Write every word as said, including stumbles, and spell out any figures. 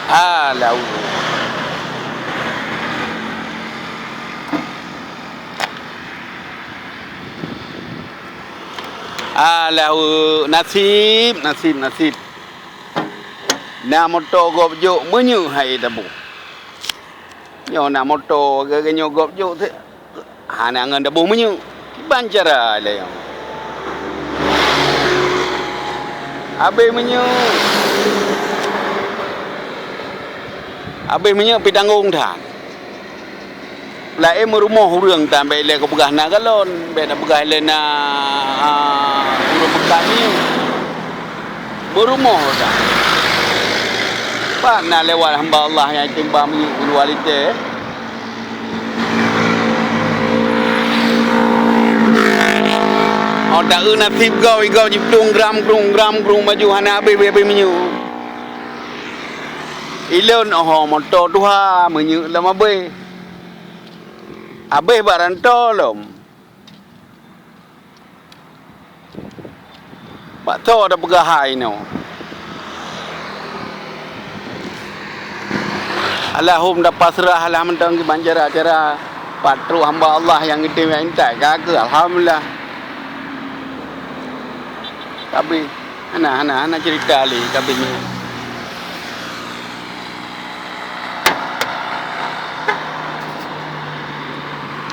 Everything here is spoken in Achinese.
Alah, alah, nasib, nasib, nasib. Na moto gob jok meunyeuk hai taboh. Nyoe na moto, lagèe nyoe gob jok, hana ngon taboh meunyeuk. Kiban cara lé nyoe. Abéh meunyeuk. Abéh meunyeuk pih tanggong that. Laén meurumoh ureueng tan, bèk lé kupeugah na galon, bèk na peugah lé na, ah, ureueng peukat nyoe. Meurumoh tan. Pat na lewat hamba Allah nyang itimba minyeuk keuluwa litée. Oh, taeu naseb gob, igob jiplueng gram, krung, gram, krung, baju hana habéh, habéh minyeuk. Ilôn, oh, moto tuha, minyeuk lom habéh. Habéh bak rantô lom. Bak soe tapeugah hai nyoe? Alah hom tapasrah, alah mantong kiban cara-cara pat trok hamba Allah nyang geutem nyang intat ka keu, alhamdulillah. Tapi hana, hana, hana cerita lé, tapi nyoe.